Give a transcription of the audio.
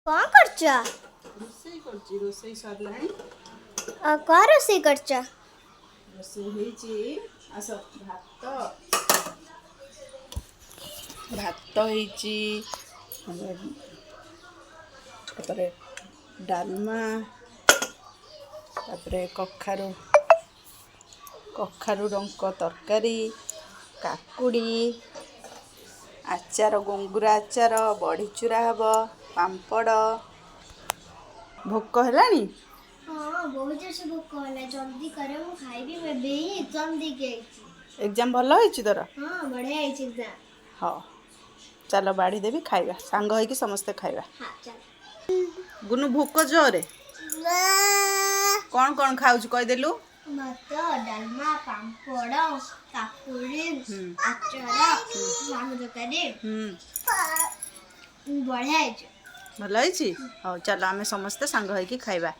କଣ କରୁଛ? ରୋଷେଇ କରୁଛି, ରୋଷେଇ ସରିଲାଣି। କଣ ରୋଷେଇ କରୁଛ? ରୋଷେଇ ହେଇଛି, ଆସ। ଭାତ, ଭାତ ହେଇଛି, ତାପରେ ଡାଲମା, ତାପରେ କଖାରୁ ଡଙ୍କ ତରକାରୀ, କାକୁଡ଼ି ଆଚାର, ଗଙ୍ଗୁରା ଆଚାର, ବଢ଼ିଚୁରା ହେବ, ପାମ୍ପଡ଼। ଭୋକ ହେଲାଣି? ହଁ, ବହୁତ ଜୋରସେ ଭୋକ ହେଲା। ଜଲ୍ଦି କର, ମୁଁ ଖାଇବି। ମୁଁ ଏବେ ହିଁ ଏକ୍ଜାମ୍ ଦେଇକି ଆଇଛି। ଏକ୍ଜାମ୍ ଭଲ ହେଇଛି ତୋର? ହଁ, ବଢ଼ିଆ ହେଇଛି ଏକ୍ଜାମ୍। ହଉ ଚାଲ, ବାଢ଼ି ଦେବି, ଖାଇବା। ସାଙ୍ଗ ହେଇକି ସମସ୍ତେ ଖାଇବା। ହଁ, ଚାଲ। ଗୁନୁ, ଭୋକ ଜୋରେ। କ'ଣ କ'ଣ ଖାଉଛୁ କହିଦେଲୁ। ଭାତ, ଡାଲମା, ପାମ୍ପଡ଼, କାକୁଡ଼ି, ଆଚାର, ମାଛ ତରକାରୀ। ବଢ଼ିଆ ହେଇଛି। ଭଲ ହେଇଛି। ହଉ ଚାଲ, ଆମେ ସମସ୍ତେ ସାଙ୍ଗ ହେଇକି ଖାଇବା।